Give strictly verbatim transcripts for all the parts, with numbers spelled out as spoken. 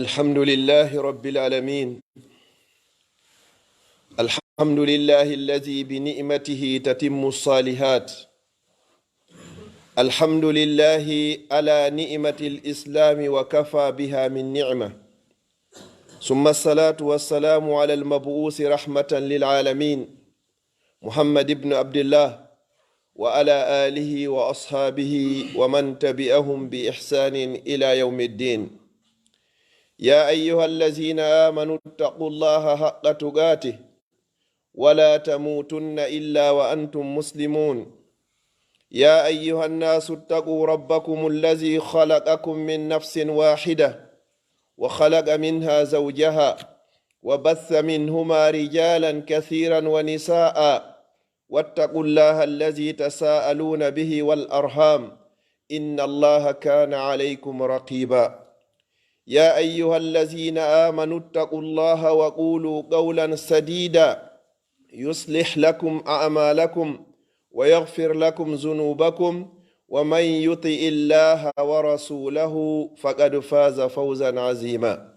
الحمد لله رب العالمين. الحمد لله الذي بنعمته تتم الصالحات. الحمد لله على نعمة الإسلام وكفى بها من نعمة. ثم الصلاة والسلام على المبعوث رحمة للعالمين محمد بن عبد الله وعلى آله وأصحابه ومن تبعهم بإحسان إلى يوم الدين. يا أيها الذين آمنوا اتقوا الله حق تقاته ولا تموتن إلا وأنتم مسلمون. يا أيها الناس اتقوا ربكم الذي خلقكم من نفس واحدة وخلق منها زوجها وبث منهما رجالا كثيرا ونساء واتقوا الله الذي تساءلون به والأرحام إن الله كان عليكم رقيبا. يا أيها الذين آمنوا اتقوا الله وقولوا قولا سديدا يصلح لكم أعمالكم ويغفر لكم ذنوبكم ومن يطع الله ورسوله فقد فاز فوزا عظيما.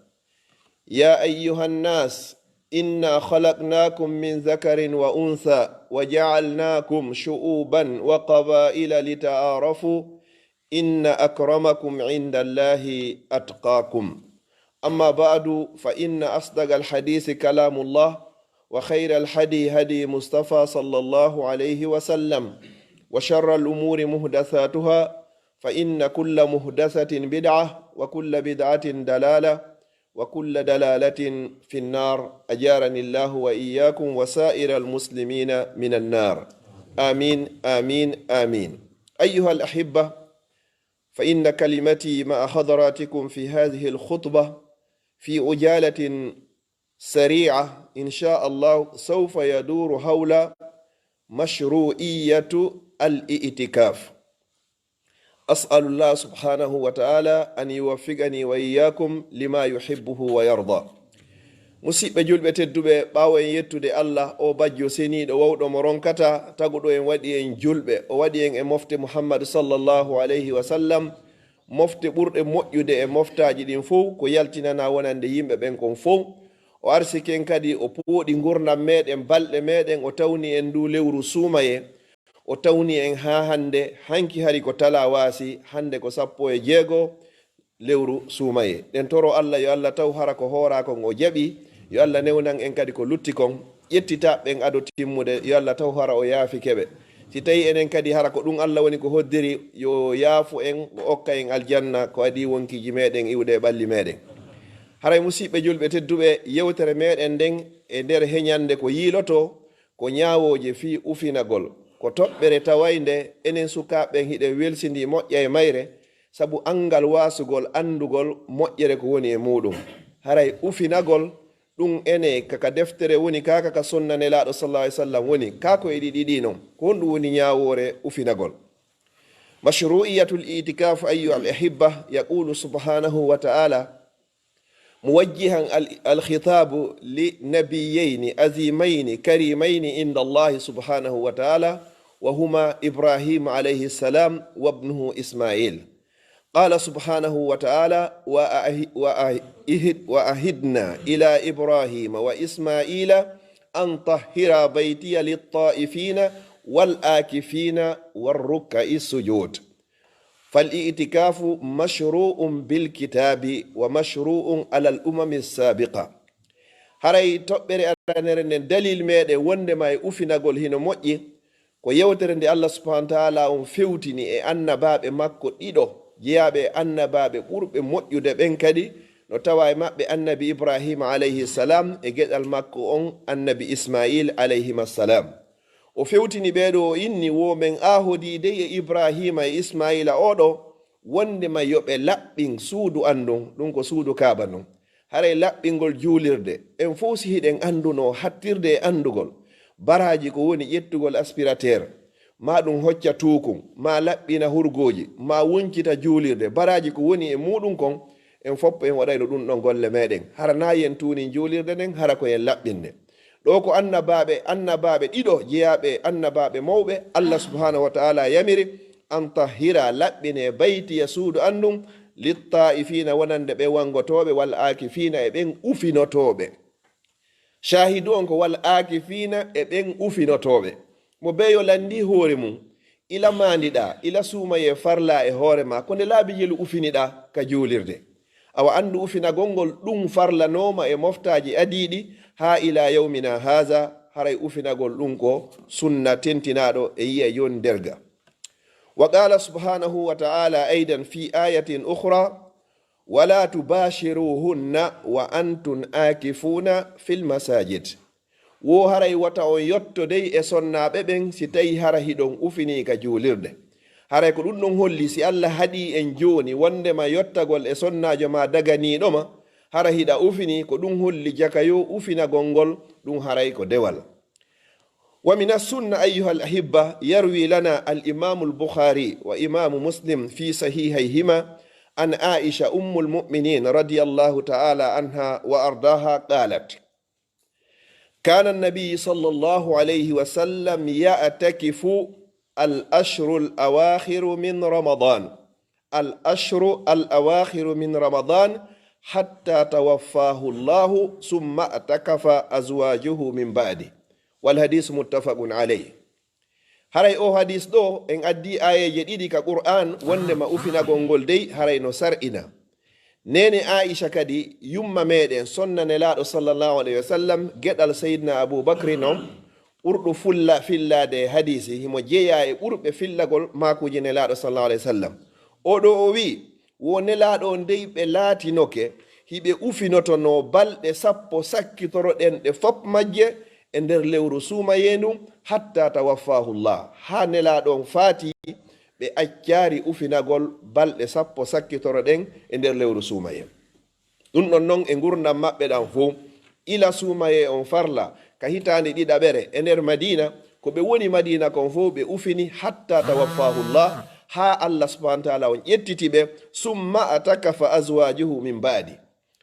يا أيها الناس إنا خلقناكم من ذكر وأنثى وجعلناكم شعوبا وقبائل لتعارفوا إن أكرمكم عند الله أتقاكم. أما بعد، فإن أصدق الحديث كلام الله، وخير الهدي هدي مصطفى صلى الله عليه وسلم، وشر الأمور محدثاتها، فإن كل محدثة بدعة، وكل بدعة ضلالة، وكل ضلالة في النار. أجارني الله وإياكم وسائر المسلمين من النار. آمين، آمين، آمين. أيها الأحبة، فإن كلمتي مع حضراتكم في هذه الخطبة في عجالة سريعة إن شاء الله سوف يدور حول مشروعية الاعتكاف. أسأل الله سبحانه وتعالى أن يوفقني وإياكم لما يحبه ويرضى. Musiɓɓe julɓe tedduɓe, ɓaawo en yettude Allah, o bajjo seniiɗo wawɗo mo ronkata, taguɗo en, waɗi en julɓe, o waɗi en e mofte Muhammadu sallallahu alayhi wa sallam, mofte ɓurɗe moƴƴude e moftaaji ɗin fow, ko yaltinanaa wonande yimɓe ɓen kon fow. O arsiki en kadi, o pooɗi ngurndan meɗen, balɗe meɗen, o tawni en ndu lewru suumayee. O tawni en haa hannde, hanki hari ko talawaasi, hannde ko sappo e jeego lewru suumayee. Ɗen toro Allah, yo Allah taw hara ko hooraa kon o jaɓi, yo Allah newnan en kadi ko lutti kon. Ƴettitaaɓe ɓen ado timmude, yo Allah taw hara o yaafike ɓe. Si tawii enen kadi hara ko ɗum Allah woni ko hoddiri, yo yaafu en, o okka en aljanna, ko adii wonkiiji meɗen iwde e ɓalli meɗen. Haray musiɓɓe julɓe tedduɓe, yewtere meɗen nden e nder heñannde ko yiilotoo, ko ñaawooje fii ufinagol. Ko toɓɓere tawaynde enen sukaaɓe ɓen hiɗen welsindii moƴƴa e mayre, sabu anngal waasugol anndugol moƴƴere ko woni e muuɗum. Haray ufinagol ɗum ene ka, ka deftere woni, ka, ka, ka sunna Nelaaɗo sallallahu alayhi wa sallam woni, ka ko e ɗiɗi ɗi non. Ko honɗum woni ñaawoore ufinagol? مشروعية الاعتكاف أيها الأحبة، يقول سبحانه وتعالى، موجها ال-، الخطاب لنبيين عظيمين كريمين عند الله سبحانه وتعالى، وهما إبراهيم عليه السلام وابنه إسماعيل. قال سبحانه وتعالى: "وأعه-، وأعهد-، وأعهدنا إلى إبراهيم وإسماعيل أن طهرا بيتي للطائفين والعاكفين والركع السجود." فالاعتكاف مشروع بالكتاب ومشروع على الأمم السابقة. Haray toɓɓere aranere nden, dalil meɗen wondema e ufinagol hino moƴƴi, ko yewtere nde Allah subhanahu wa ta'ala on fewtini e annabaaɓe makko ɗiɗo, jeyaaɓe e annabaaɓe ɓurɓe moƴƴude ɓen kadi, no tawa e maɓɓe annabi Ibrahima alayhi salam e geɗal makko on annabi Ismail alayhima salam. O fewtini ɓee ɗoo, o inni, wo men ahodiide e Ibraahiima e Ismaa'iila oo ɗoo, wonndema yo ɓe laɓɓin suudu an ndun, ɗun ko suudu Kaaba ndun. Haray laɓɓingol juulirde, en fow si hiɗen anndunoo hattirde e anndugol baraaji ko woni ƴettugol aspirateur, maa ɗun hocca tuukun, maa laɓɓina hurgooji, maa wuncita juulirde, baraaji ko woni e muuɗun kon, en foppo en waɗayno ɗun ɗon golle meɗen. Hara naa yen tuunin juulirde nden, hara ko yen laɓɓin nde. Ɗoo ko annabaaɓe, annabaaɓe ɗiɗo jeyaaɓe e annabaaɓe mawɓe, Allah subhanahu wa ta'ala yamiri, "An tahhira, laɓɓinee, baytiya, suudu an ndun, Littaa'ifiina, wonande ɓe wangotooɓe, wal aakifiina, e ɓen ufinotooɓe. Shaahidu on ko wal aakifiina, e ɓen ufinotooɓe. Mo beyo lanndii hoore mum, ila maandiɗaa, ila suumayee farlaa e hoore maa, ko nde laabi jelu ufiniɗaa ka juulirde. Awa anndu ufinagol ngol ɗum farlanooma e moftaaji adiiɗi haa ila yawmina haaza, haray ufinagol ɗum ko sunna tentinaaɗo e yi'ay jooni derga. Wa qaala subhaanahu wa ta'aala aydan fi ayatin ukhra, "Wala tubashiruhunna wa antum akifuuna fil masajid." Wo haray wota on yotto dey e sonnaaɓe ɓen si tawi hara hiɗon ufinii ka juulirde. Haray ko ɗum ɗon holli si Allah haɗii en jooni wondema yottagol e sonnaajo maa daganiiɗo ma, hara hiɗa ufinii, ko ɗum holli jakayo ufinagol ngol, ɗum haray ko dewal. ومن السنة أيها الأحبة، يروي لنا الإمام البخاري وإمام مسلم في صحيحيهما عن عائشة أم المؤمنين رضي الله تعالى عنها وأرضاها قالت: كان النبي صلى الله عليه وسلم يعتكف العشر الأواخر من رمضان، العشر الأواخر من رمضان حتى توفاه الله ثم اعتكف أزواجه من بعده. والحديث متفق عليه. Haray o hadis ɗo, en addi aayeeje ɗiɗi ka Qur'an, wondema ufinagol ngol dey, haray no sar'ina. Neene Aisha kadi, yumma meɗen, sonna Nelaaɗo sallallahu alayhi wa sallam, geɗal Sayyidina Abu Bakri non, ɓurɗo fulla fillaade e hadiisi, himo jeyaa e ɓurɓe fillagol maakuuji Nelaaɗo sallallahu alayhi wa sallam. O ɗo o wi'i, wo Nelaaɗo on dey ɓe laatinoke, hiɓe ufinotonoo balɗe sappo sakkitoroɗen ɗe fop majje e nder lewru suumayee ndun, hatta tawaffahullah, haa Nelaaɗo on faati, ɓe accaari ufinagol balɗe sappo sakkitoroɗen e nder lewru suumayee. Ɗum ɗon non e ngurndan maɓɓe ɗan fow, ila suumayee on farla ka hitaande ɗiɗaɓere e nder Madiina, ko ɓe woni Madiina kon fow ɓe ufini, hatta tawaffahullah, haa Allah subhanahu wa ta'ala on ƴettiti ɓe, summa atakafa azwajuhu min ba'di.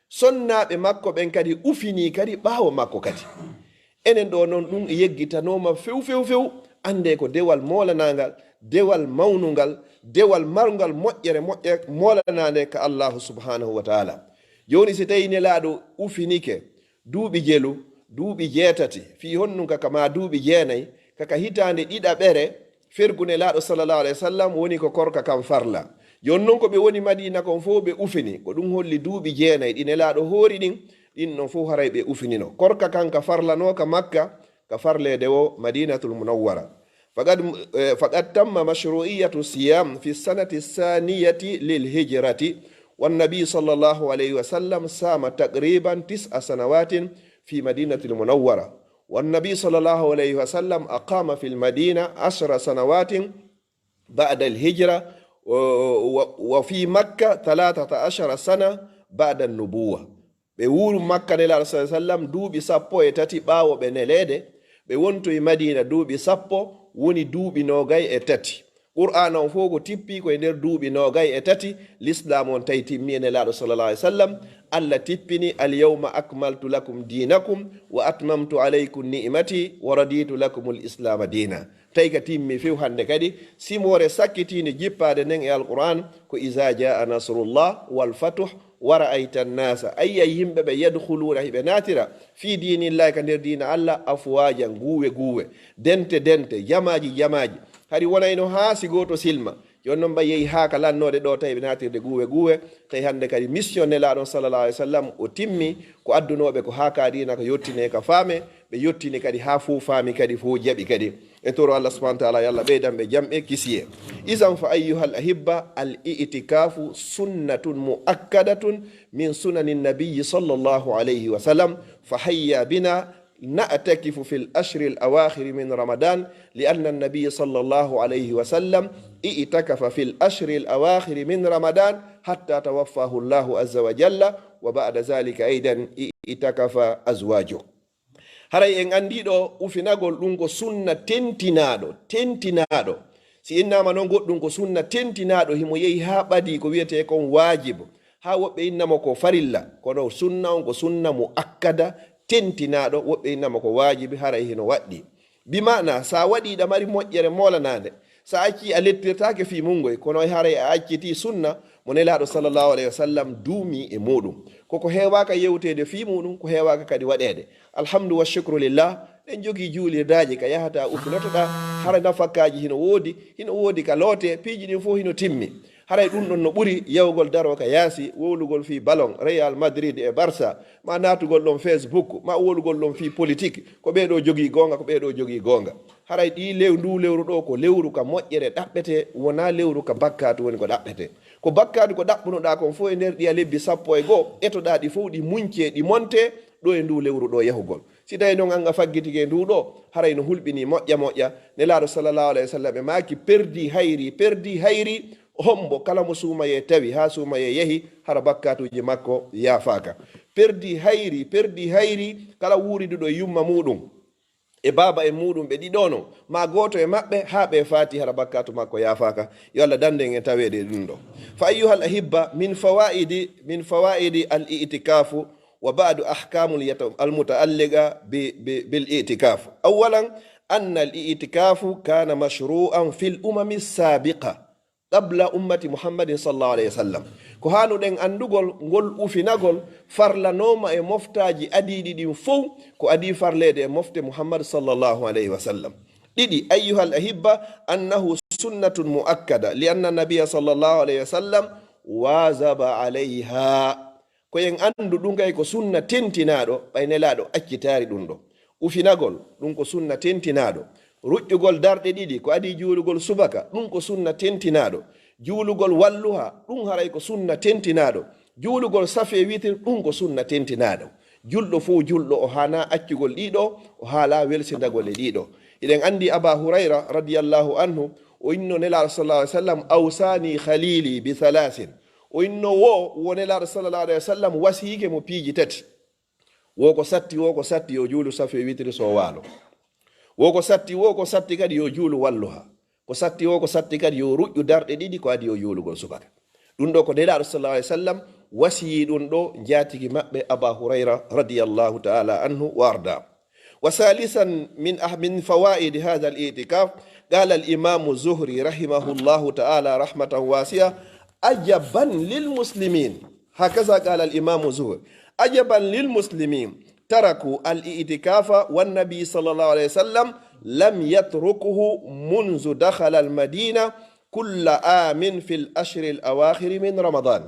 Sonnaaɓe makko ɓen kadi ufinii kadi ɓaawo makko kadi. Enen ɗo non ɗum yeggitanooma few, few, few. Anndee ko dewal moolanaangal, dewal mawnungal, dewal marngal moƴƴere, moƴƴere moolanaande ka Allahu subhanahu wa ta'ala. Jooni si tawii Nelaaɗo ufinike duuɓi jelu, duuɓi jeetati, fii honɗum ka, ka maa duuɓi jeenay, ka, ka hitaande ɗiɗaɓere, fergu Nelaaɗo sallallahu alayhi wa sallam woni ko korka kan farla. Jooni non ko ɓe woni Madiina kon fow ɓe ufini, ko ɗum holli duuɓi jeenay ɗi Nelaaɗo hoori ɗin, ɗin non fow haray ɓe ufinino. Korka kan ka farlanoo ka Makka, ka farleede wo Madiinatul Munawwara. Faqad, eh, faqad tamma mashru'iyyatu siyam fi sanati saniyati lil hijrati, wan nabi sallallahu alayhi wa sallam sama taqriban tis'a sanawatin fi Madinatil Munawwara. والنبي صلى الله عليه وسلم أقام في المدينة عشر سنوات بعد الهجرة، و-، و-، وفي مكة ثلاثة عشر سنة بعد النبوة. Ɓe wuuri Makka Nelaaɗo sallallahu alayhi wa sallam duuɓi sappo e tati ɓaawo ɓe neleede, ɓe wontoyi Madiina duuɓi sappo, woni duuɓi noogay e tati. Qur'aana on fow ko tippi ko e nder duuɓi noogay e tati, Lislaam on tawi timmi e Nelaaɗo sallallahu alayhi wa sallam. Allah tippini, "Al yawma akmaltu lakum dinakum wa atmamtu alaykum ni'mati wa raditu lakumul islama dina." Tawi ka timmi few hannde kadi, simoore sakkitiinde jippaade nden e Alqur'aan ko, "Iza jaa nasrullah wal fatuh wa ra'ayta nnasa", a yi'ay yimɓe ɓe, "yadkhuluna", hiɓe naatira, "fi dinillahi", ka nder diina Allah, "afwajan", guuwe guuwe, dente dente, jamaaji jamaaji. Hari wonayno haa si gooto silma. Jooni non ɓay yehi haa ka lannoode ɗo, tawi ɓe naatirde guuwe guuwe, tawi hannde kadi mission Nelaaɗo on sallallahu alayhi wa sallam o timmi, ko addunooɓe ko haa ka diina ko yottine ka faame, ɓe yottini kadi haa fow faami kadi, fow jaɓi kadi. En toro Allah subhanahu wa ta'ala yo Allah ɓeydan ɓe jam e kisiyee. Izan fa ayyuhal ahibba, al i'tikafu sunnatun muakkadatun min sunani nabiyyi sallallahu alayhi wa sallam, fa hayya bina نعتكف في العشر الأواخر من رمضان، لأن النبي صلى الله عليه وسلم اعتكف في العشر الأواخر من رمضان حتى توفاه الله عز وجل، وبعد ذلك أيضا اعتكف أزواجه. Haray en anndi ɗo ufinagol ɗum ko sunna tentinaaɗo, tentinaaɗo. Si innaama noon goɗɗum ko sunna tentinaaɗo, himo yehi haa ɓadii ko wiyetee kon waajib, haa woɓɓe innamo ko farilla, kono sunna on ko sunna muakkada, tentinaaɗo, woɓɓe innamo ko waajibi, haray hino waɗɗii. Bi maana, sa waɗii ɗa mari moƴƴere moolanaande, sa accii a lettirtaake fii mun ngoy, kono haray a accitii sunna mo Nelaaɗo sallallahu alayhi wa sallam duumi e muuɗum. Koko heewaaka yewteede fii muuɗum, ko heewaaka kadi waɗeede. Alhamdu wa shukru lillah, ɗen jogii juulirdaaji ka yahataa uffinotoɗaa, hara nafakkaaji hino woodi, hino woodi ka lootee, piiji ɗin fow hino timmi. Haray ɗum ɗon no ɓuri yahugol daroo ka yaasi, wowlugol fii ballon, Real Madrid e Barça, ma naatugol ɗon Facebook, ma wowlugol ɗon fii politik, ko ɓee ɗoo jogii goonga, ko ɓee ɗoo jogii goonga. Haray ɗii lew-, nduu lewru ɗoo ko lewru ka moƴƴere ɗaɓɓetee, wonaa lewru ka bakkaatu woni ko ɗaɓɓetee. Ko bakkaatu ko ɗaɓɓunoɗaa kon fow e nder ɗiya lebbi sappo e go'o, etoɗaa ɗi fow, ɗi muñcee, ɗi montee, ɗoo e nduu lewru ɗoo yahugol. Si tawii non an a faggitike e nduu ɗoo, haray no hulɓinii moƴƴa moƴƴa. Nelaaɗo sallallahu alayhi wa sallam e maaki, "Perdi hayri, perdi hayri, hombo kala mo suumayee tawi, haa suumayee yahi, hara bakkaatuuji makko yaafaaka." Perdi hayri, perdi hayri, kala wuuriduɗo e yumma muuɗum, e baaba en muuɗum ɓe ɗiɗo no, ma gooto e maɓɓe, haa ɓe faati, hara bakkaatu makko yaafaaka. Yo Allah dandu en e taweede e ɗum ɗoo. Fa ayyuhal ahibba, min fawaidi, min fawaidi al i'tikafu wa ba'du ahkamul yata-, al muta'alliqa bi, bi, bil i'tikaf. Awwalan, anna al i'tikafu kana mashru'an fil umami sabiqa. Qabla ummati Muhammadin sallallahu alayhi wa sallam. Ko haanuɗen anndugol, ngol ufinagol farlanooma e moftaaji adiiɗi ɗin fow, ko adii farleede e mofte Muhammad sallallahu alayhi wa sallam. Ɗiɗi, ayyuhal ahibba, annahu sunnatun muakkada, li anna nabiyya sallallahu alayhi wa sallam wazaba alayha. Ko en anndu ɗum kay ko sunna tentinaaɗo, ɓay Nelaaɗo accitaari ɗum ɗoo. Ufinagol, ɗum ko sunna tentinaaɗo. Ruƴƴugol darɗe ɗiɗi, ko adii juulugol subaka, ɗum ko sunna tentinaaɗo. Juulugol walluha, ɗum haray ko sunna tentinaaɗo. Juulugol safe witir, ɗum ko sunna tentinaaɗo. Julɗo fow julɗo, o haanaa accugol ɗii ɗoo, o haalaa welsindagol e ɗii ɗoo. Hiɗen anndi Aba Hurayra radiyallahu anhu, o inno Nelaaɗo sallallahu alayhi wa sallam, "Awsani khalili bi thalathin." O inno wo, wo Nelaaɗo sallallahu alayhi wa sallam wasiyike mo piiji tati. Wo ko satti, wo ko satti yo juulu safe witiri so waalo. Wo ko satti, wo ko satti kadi yo juulu walluha. Ko satti, wo ko satti kadi yo ruƴƴu darɗe ɗiɗi ko adii o juulugol subaka. Ɗum ɗoo ko Nelaaɗo sallallahu alayhi wa sallam wasiyii ɗum ɗoo njaatigi maɓɓe Aba Hurayra radiyallahu ta'ala anhu wa arda. وثالثا من أه-، من فوائد هذا الاعتكاف، قال الإمام الزهري رحمه الله تعالى رحمة واسعة: "عجبا للمسلمين". هكذا قال الإمام الزهري: "عجبا للمسلمين، تركوا الاعتكاف والنبي صلى الله عليه وسلم لم يتركه منذ دخل المدينة كل عام في العشر الأواخر من رمضان".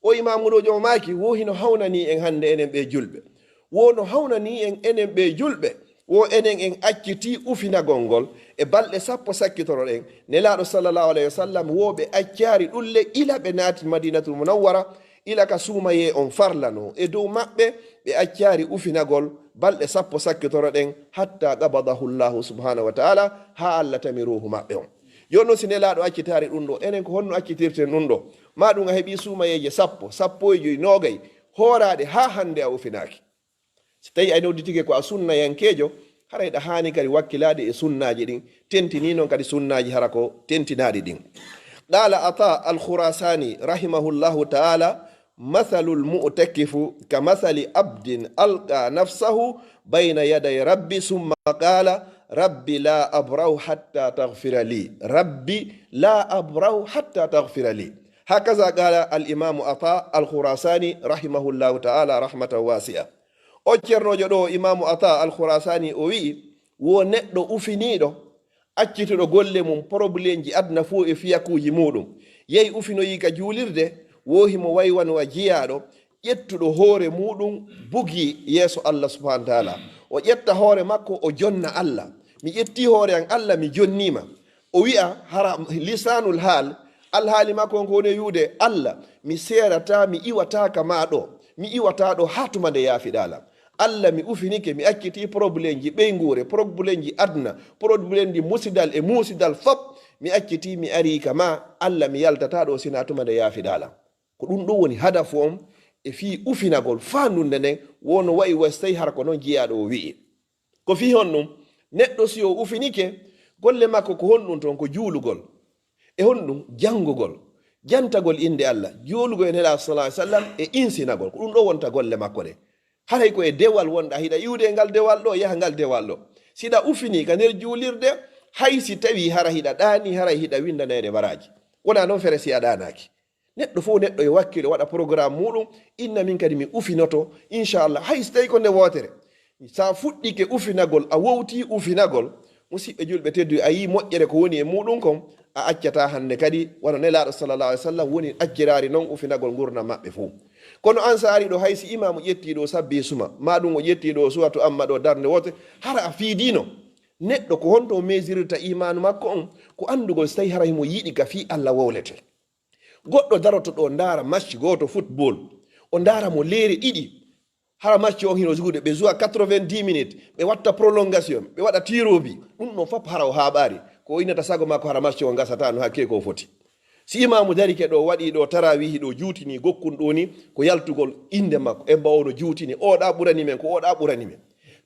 O imaamu ɗoo jomo maaki, wo hino hawnanii en hannde enen ɓee julɓe. Wo no hawnanii en enen ɓee julɓe. Wo enen en accitii ufinagol ngol e balɗe sappo sakkitoroɗen. Nelaaɗo sallallahu alayhi wa sallam, wo ɓe accaari ɗum le ila ɓe naati Madinatul Munawwara, ila ka suumayee on farlanoo. E dow maɓɓe, ɓe accaari ufinagol balɗe sappo sakkitoroɗen, hatta qabadahu Allahu subhanahu wa ta'ala, haa Allah tami ruuhu maɓɓe on. Jooni non, si Nelaaɗo accitaari ɗum ɗoo, enen ko honno accitirten ɗum ɗoo? Maa ɗum a heɓii suumayeeje sappo, sappo e joy, noogay, hooraaɗe haa hannde a ufinaaki. Si tawii a nodditike ko a sunnayankeejo, hara hiɗa haani kadi wakkilaade e sunnaaji ɗin, tentinii non kadi sunnaaji hara ko tentinaaɗi ɗin. قال عطاء الخراساني رحمه الله تعالى: "مثل المعتكف كمثل عبد ألقى نفسه بين يدي ربه ثم قال: رب لا أبرح حتى تغفر لي، رب لا أبرح حتى تغفر لي". هكذا قال الإمام عطاء الخراساني رحمه الله تعالى رحمة واسعة. O ceernoojo ɗoo, Imaamu Ata al-Khurasani, o wi'i, wo neɗɗo ufiniiɗo, accituɗo golle mum, probleemji aduna fow e fiyakuuji muuɗum, yehi ufinoyi ka juulirde, wo himo wayi wano wa jiyaaɗo ƴettuɗo hoore muuɗum, bugi yeeso Allah subhanahu wa ta'ala. O ƴetta hoore makko, o jonna Allah. Mi ƴettii hoore an, Allah, mi jonniima. O wi'a, hara lisaanul haal, alhaali makko on ko woni e wi'ude, "Allah, mi seerataa, mi iwataa ka maa ɗoo. Mi iwataa ɗoo haa tuma nde yaafiɗaa lan. Allah, mi ufinike, mi accitii probleemji ɓeynguure, probleemji aduna, probleemji musidal e muusidal fop. Mi accitii, mi arii ka maa. Allah, mi yaltataa ɗoo sinaa tuma nde yaafiɗaa lan." Ko ɗum ɗoo woni hadafu on e fii ufinagol faandunde nden, wo no wa'i wa si tawii hara ko non jiyaaɗo o wi'i. Ko fii honɗum? Neɗɗo si o ufinike, golle makko ko honɗum ton? Ko juulugol. E honɗum? Janngugol. Jantagol innde Allah. Juulugol e Nelaaɗo sallallahu alaihi wasallam e insinagol. Ko ɗum ɗoo wonta golle makko ɗen. Haray ko e dewal wonɗaa, hiɗa iwde e ngal dewal ɗoo, yaha ngal dewal ɗoo. Si ɗa ufini ka nder juulirde, hay si tawii hara hiɗa ɗaanii, haray hiɗa winndaneede baraaji. Wonaa non fere si a ɗaanaaki. Neɗɗo fof, neɗɗo yo wakkilo, waɗa programme muɗum, inna min kadi mi ufinoto, inchallah, hay so tawi ko nde wootere. Sa fuɗɗike ufinagol, a wowti ufinagol, musiɓɓe julɓe teddu, a yi moƴƴere ko woni e muɗum kon, a accata hannde kadi, wano Nelaaɗo sallallahu alaihi wasallam woni acciraari non ufinagol ngurndan maɓɓe fof. Kono an sa ari ɗo, hay si imaamu ƴetti ɗo sabbi suma, ma ɗum o ƴetti ɗo suwatu amma ɗo darnde woote, hara a fiidino. Neɗɗo ko honto o meesirirta imaanu makko on? Ko anndugol so tawi hara himo yiɗi ka fii Allah wowlete. Goɗɗo daroto ɗo ndaara match gooto football, o ndaara mo leere ɗiɗi, hara match on hino juude, ɓe juwa quatre-vingt-dix minutes, ɓe watta prolongation, ɓe waɗa tir au but, ɗum ɗon fof hara o haaɓaari. Ko o innata sago makko hara match on gasata no hakke ko foti. Si imaamu darike ɗo, waɗi ɗo tarawihi ɗo, juutini gokkun ɗo ni, ko yaltugol innde makko, ebba o no juutini, oɗa ɓurani men, ko oɗa ɓurani men.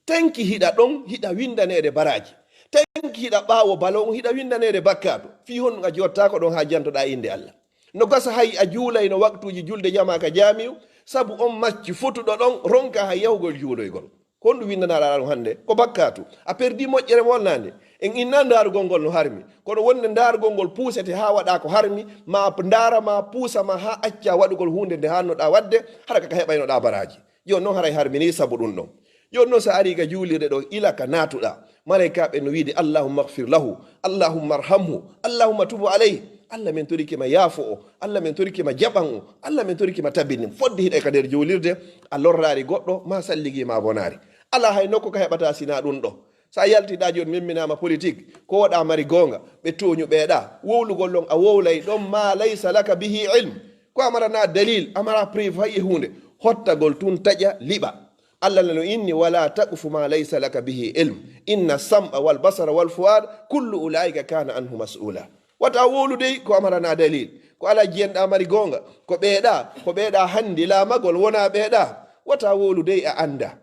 Tanki hiɗa ɗon, hiɗa winndaneede baraaji. Tanki hiɗa ɓaawo ballon, hiɗa winndaneede bakkaatu. Fii honɗum a jottaako ɗon haa jantoɗaa innde Allah? No gasa hay a juulayno waktuuji julde jamaa ka jaamiu, sabu on macci fotuɗo ɗon ronka hay yahugol juuloygol. Ko honɗum winndanaɗaa ɗum hannde? Ko bakkaatu. A perdi moƴƴere mo wonnaande. En inna ndaarugol ngol no harmi. Kono wonde ndaarugol ngol puusete haa waɗa ko harmi, ma ndaara ma puusa ma haa acca waɗugol huunde nde haannoɗaa waɗde, hara ka heɓaynoɗaa baraaji. Jooni noon haray harmini sabu ɗum ɗon. Jooni noon so a arii ka juulirde ɗo, ila ka naatuɗaa, malaykaaɓe no wiide, "Allahumma ighfir lahu, Allahumma arhamhu, Allahumma tubu alayhi." Allah, men torike ma, yaafo o. Allah, men torike ma, jaɓan o. Allah, men torike ma, tabitnin. Fodde hiɗa ka nder juulirde, a lorraari goɗɗo, ma salligi ma bonaari. Alaa hay nokku ka heɓataa sinaa ɗum ɗo. So a yaltiɗaa jooni, memminaama politique, ko woɗaa mari goonga, ɓe tooñu ɓeeɗa. Wowlugol ɗon, a wowlay ɗon ma laysa laka bihi ilm. Ko a maranaa dalil, a maraa preuve hay e huunde. Hottagol tun taƴa liɓa. Allah no inni, "Wala taqfu ma laysa laka bihi ilm. Inna sam'a wal basara wal fuad kullu ulaika kana anhu mas'ula." Wata wowlu dey ko a maranaa dalil. Ko alaa jiyanɗaa mari goonga, ko ɓeeɗa, ko ɓeeɗa handi laamagol wonaa ɓeeɗa. Wata wowlu dey a annda.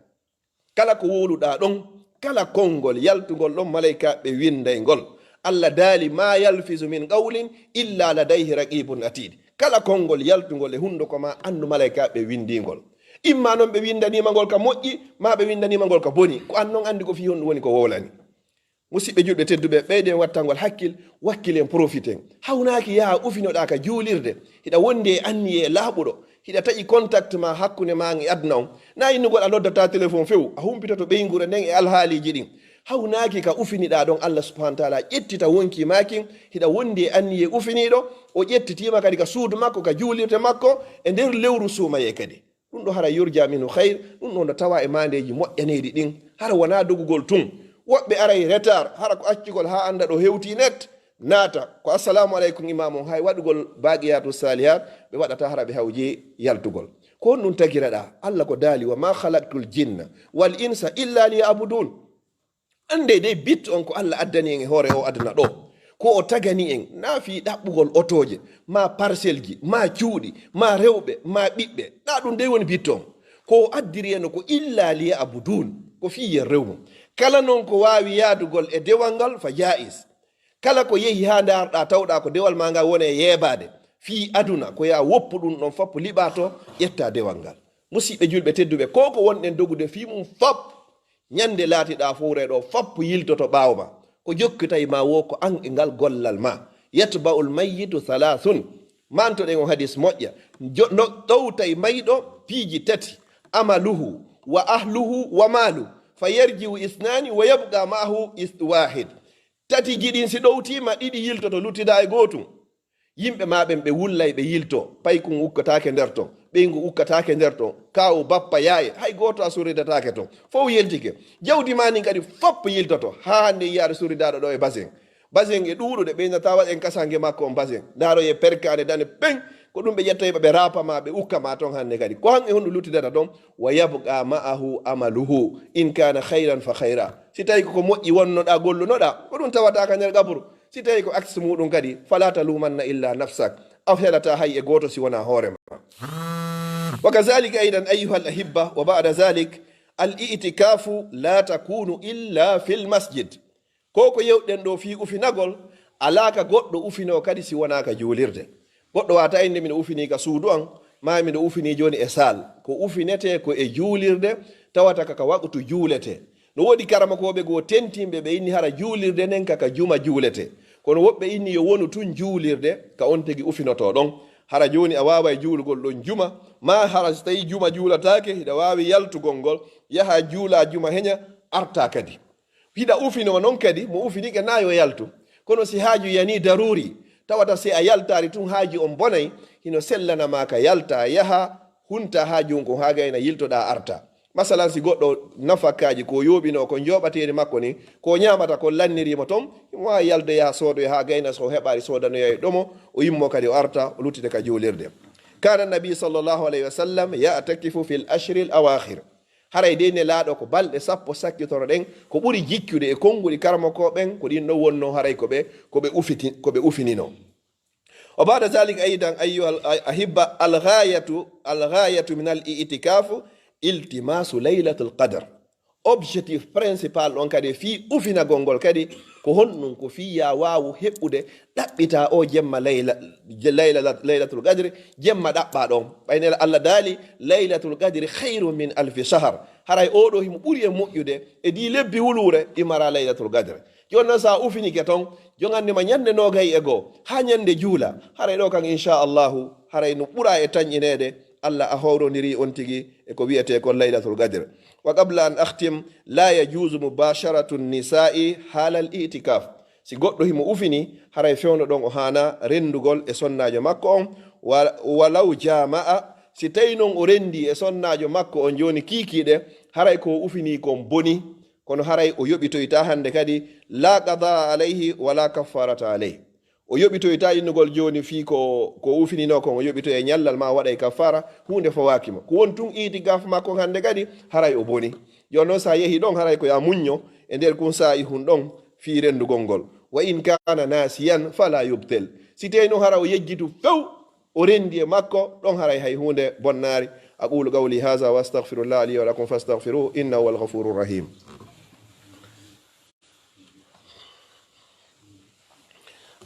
Kala ko wowluɗaa ɗon, kala konngol yaltungol ɗon, malaykaaɓe winndayngol. Allah daali, "Ma yalfizu min qawlin illa ladayhi raqibun atid." Kala konngol yaltungol e hunnduko ma, anndu malaykaaɓe winndingol. Imma non ɓe winndaniima ngol ka moƴƴi, ma ɓe winndaniima ngol ka boni. Ko an non anndi ko fii honɗum woni ko wowlani. Musiɓɓe julɓe tedduɓe, ɓeyden wattangol hakkil, wakkilen, profiten. Hawnaaki yaha ufinoɗaa ka juulirde, hiɗa wondi e anniye laaɓuɗo, hiɗa taƴi contact ma hakkunde ma e aduna on. Na innugol a noddata téléphone few, a humpitoto ɓeynguure nden e alhaaliiji ɗin. Hawnaaki ka ufiniɗaa ɗon, Allah subhanahu wa taala ƴettita wonki ma kin, hiɗa wondi e anniye ufiniiɗo, o ƴettitiima kadi ka suudu makko, ka juulirde makko, e nder lewru suumayee kadi. Ɗum ɗo hara yurja minhu khayr, ɗum ɗo no tawa e maandeeji moƴƴaneeɗi ɗin. Hara wonaa dogugol tun. Woɓɓe aray retard, hara ko accugol haa annda ɗo hewti net, naata ko assalamu aleykum imam on, hay waɗugol baqiyatu salihat ɓe waɗata, hara ɓe hawji yaltugol. Ko honɗum tagiraɗaa? Allah ko daali, "Wa ma khalaqtul jinna wal insa illa liya'budun." Annde dey bit on ko Allah addani en e hoore o aduna ɗo. Ko o tagani en, na fii ɗaɓɓugol otooje, ma parcelleji, ma cuuɗi, ma rewɓe, ma ɓiɓɓe. Na ɗum dey woni bit on. Ko o addiri en ko illa liya'budun, ko fii yen rew mo. Kala non ko waawi yaadugol e dewal ngal fa jaiz. Kala ko yehi haa ndaarɗaa tawɗaa ko dewal ma ngal woni e yeebaade. Fii aduna ko yaa woppu ɗum ɗon fop liɓaa to ƴettaa dewal ngal. Musiɓɓe julɓe tedduɓe, ko ko wonɗen dogude fii mum fop. Ñande laatiɗaa fowre ɗo, foppo yiltoto ɓaawo ma. Ko jokkitay ma wo ko an e ngal gollal ma. Yatba'ul mayyitu thalathun. Mantoɗen on hadis moƴƴa. Jo-, no ɗowtay mayɗo piiji tati. Amaluhu wa ahluhu wa maalu. Fa yarji'u isnani wa yabqa ma'ahu is-, wahid. Tati jiɗin si ɗowtiima, ɗiɗi yiltoto, luttida e gootum. Yimɓe ma ɓen ɓe wullay ɓe yilto, paykun ukkataake nder ton, ɓeyngu ukkataake nder ton, kaawu, bappa, yaaye, hay gooto a surridataake ton. Fow yeltike. Jawdi ma ndin kadi fop yiltoto, haa hannde yiyaade surridaaɗo ɗo e basin. Basin e ɗuuɗude, ɓeynata waɗen kasange makko on basin. Ndaaroye perkaande dane peŋ, ko ɗum ɓe ƴetta yiɓa ɓe raapa ma, ɓe ukka ma ton hannde kadi. Ko han e honɗum luttidata ton? Wa yabqa ma'ahu amaluhu, in kana khayran fa khayra. Si tawi ko ko moƴƴi wonnoɗaa, gollunoɗaa, ko ɗum tawata ka nder qabru. Si tawi ko aks muɗum kadi, fala talumanna illa nafsak. A felataa hay e gooto si wonaa hoore ma. Wa kazalika aidan ayyuhal ahibba, wa ba'da zalik, al i'tikafu la takunu illa fil masjid. Ko ko yewɗen ɗo fii ufinagol, alaa ka goɗɗo ufinoo kadi si wonaa ka juulirde. Goɗɗo waata innde miɗo ufinii ka suudu an, maa miɗo ufinii jooni e saal. Ko ufinetee ko e juulirde, tawata ka, ka waqtu juuletee. No woodi karamokooɓe goo tentinɓe, ɓe inni hara juulirde nden ka, ka juma juuletee. Kono woɓɓe inni yo wonu tun juulirde, ka on tigi ufinotoo ɗon. Hara jooni a waaway juulugol ɗon juma, maa hara si tawii juma juulataake, hiɗa waawi yaltugol ngol, yaha juula juma heña, arta kadi. Hiɗa ufinoo non kadi, mo ufinike naa yo yaltu. Kono si haaju yanii daruuri, tawata si a yaltaali tun haaju on bonay, hino sellana maa ka yalta, yaha, hunta haaju on kon haa gayna yiltoɗaa arta. Masalan, si goɗɗo nafakkaaji ko yooɓinoo ko njooɓateeri makko ni, ko ñaamata ko lannirii mo ton, himo waawi yalde yaha soodoya haa gayna so o heɓaali soodanoya e ɗomo, o immoo kadi o arta, o luttita ka juulirde. Kana nabi sallallahu alayhi wa sallam ya'takifu fil ashril awakhir. Haray dey Nelaaɗo ko balɗe sappo sakkitoro ɗen, ko ɓuri jikkude e konnguɗi karamokooɓe ɓen, ko ɗin ɗon wonnoo haray ko ɓe, ko ɓe ufiti-, ko ɓe ufininoo. Wa ba'da zalika aydan ayyuhal ahibba, al ghayatu, al ghayatu min al i'tikaf iltimasu laylatul qadr. Objectif principal ɗon kadi fii ufinagol ngol kadi ko honɗun? Ko fii yaa waawu heɓude ɗaɓɓita o jemma layla, layla, laylatul qadri, jemma ɗaɓɓa ɗon. Ɓay Nelaaɗo Allah daali, "Laylatul qadri khayrun min alfi shahr." Haray o ɗoo himo ɓuri e moƴƴude e dii lebbi wuluure ɗi mara laylatul qadri. Jooni non, si a ufinike ton, jon anndi ma ñannde noogay e goo, haa ñannde juula. Haray ɗoo kan, insha Allahu, haray no ɓura e tanƴineede, Allah a hawrondirii on tigi e ko wi'etee kon laylatul qadr. Wa qabla an akhtim, la yajuzu mubasharatu nisa'i halal i'tikaf. Si goɗɗo himo ufini, haray fewndo ɗon o haana renndugol e sonnaajo makko on, wa-, walaw jama'a, si tawi non o renndii e sonnaajo makko on jooni kiikiiɗe, haray ko o ufinii kon boni, kono haray o yoɓitoyta hannde kadi, la qada alayhi wala kaffarata alayhi. O yoɓitoyta innugol jooni fii ko, ko ufininoo kon, o yoɓitoya ñallal maa o waɗay kaffaara, huunde fawaaki mo. Ko woni tun itikaf makko hannde kadi, haray o boni. Jooni non, si a yehi ɗon, haray ko yaa muñño e nder kun saa'i hun ɗon fii renndugol ngol. Wa in kana nasiyan fala yubtil. Si tawi non hara o yejjitu few, o renndi e makko, ɗon haray hay huunde bonnaari. Aqulu qawli hadha wa astaghfirullah li wa lakum fastaghfiruhu innahu huwal ghafurur rahim.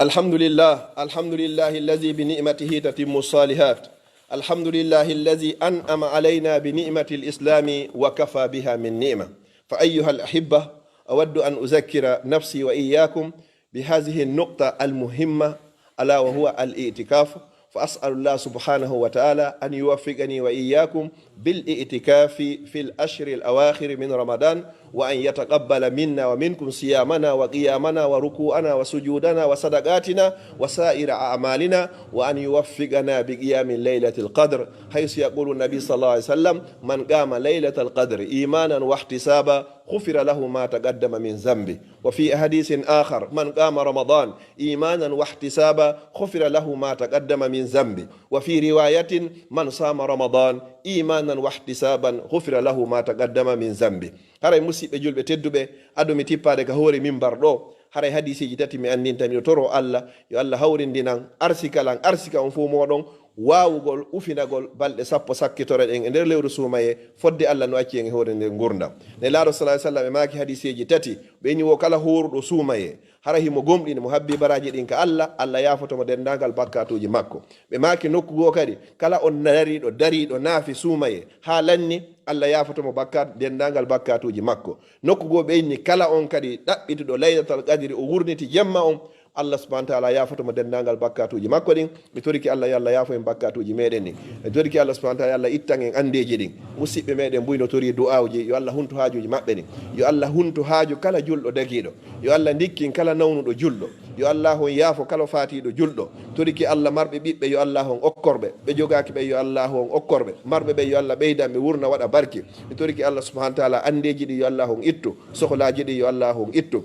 الحمد لله، الحمد لله الذي بنعمته تتم الصالحات. الحمد لله الذي أنعم علينا بنعمة الإسلام وكفى بها من نعمة. فأيها الأحبة، أود أن أذكر نفسي وإياكم بهذه النقطة المهمة، ألا وهو الاعتكاف. فأسأل الله سبحانه وتعالى أن يوفقني وإياكم بالاعتكاف في العشر الأواخر من رمضان، وأن يتقبل منا ومنكم صيامنا وقيامنا وركوعنا وسجودنا وصدقاتنا وسائر أعمالنا، وأن يوفقنا بقيام ليلة القدر، حيث يقول النبي صلى الله عليه وسلم: "من قام ليلة القدر إيمانا واحتسابا غفر له ما تقدم من ذنبه." وفي حديث آخر: "من قام رمضان إيمانا واحتسابا غفر له ما تقدم من ذنبه." وفي رواية: "من صام رمضان إيمانا واحتسابا غفر له ما تقدم من ذنبه." Haray musiɓɓe julɓe tedduɓe, ado mi tippaade ka hoore mimbar ɗoo, haray hadiseeji tati mi anndinta, miɗo toroo Allah, yo Allah hawrindinan, arsika lan, arsika on fow mooɗon, waawugol ufinagol balɗe sappo sakkitore ɗen e nder lewru suumayee, fodde Allah no acci en e hoore nder ngurndan. Nelaaɗo sallallahu alaihi wasallam e maaki hadiseeji tati, ɓe ni wo kala hooruɗo suumayee, hara himo gomɗini mo habbii baraaji ɗin ka Allah, Allah yaafoto mo denndaangal bakkaatuuji makko. Ɓe maaki nokku goo kadi, kala on dariiɗo, dariiɗo naafi suumayee haa lanni, Allah yaafoto mo bakkaat-, denndaangal bakkaatuuji makko. Nokku goo ɓe inni, kala on kadi ɗaɓɓituɗo Laylatal Qadri, o wurniti jemma on, Allah subhanahu wa ta'ala yaafoto mo denndaangal bakkaatuuji makko ɗin. Mi torike Allah, yo Allah yaafo en bakkaatuuji meɗen ɗin. Mi torike Allah subhanahu wa ta'ala, yo Allah ittan en anndeeji ɗin. Musiɓɓe meɗen buy no torii du'aawuji, yo Allah huntu haajuuji maɓɓe ɗin. Yo Allah huntu haaju kala julɗo dagiiɗo. Yo Allah ndikkin kala nawnuɗo julɗo. Yo Allah on yaafo kala faatiiɗo julɗo. Torike Allah marɓe ɓiɓɓe, yo Allah on okkorɓe. Ɓe jogaaki ɓe, yo Allah on okkorɓe. Marɓe ɓe, yo Allah ɓeydan ɓe wurna waɗa barke. Mi torike Allah subhanahu wa ta'ala anndeeji ɗi, yo Allah on ittu. Sohlaaji ɗi, yo Allah on ittu.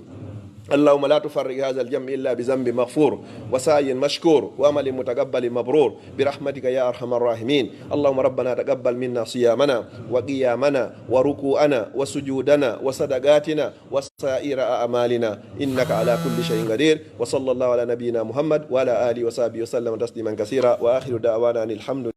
اللهم لا تفرق هذا الجمع إلا بذنب مغفور وسعي مشكور وعمل متقبل مبرور برحمتك يا أرحم الراحمين. اللهم ربنا تقبل منا صيامنا وقيامنا وركوعنا وسجودنا وصدقاتنا وسائر أعمالنا إنك على كل شيء قدير. وصلى الله على نبينا محمد وعلى آله وصحبه وسلم تسليما كثيرا. وآخر دعوانا أن الحمد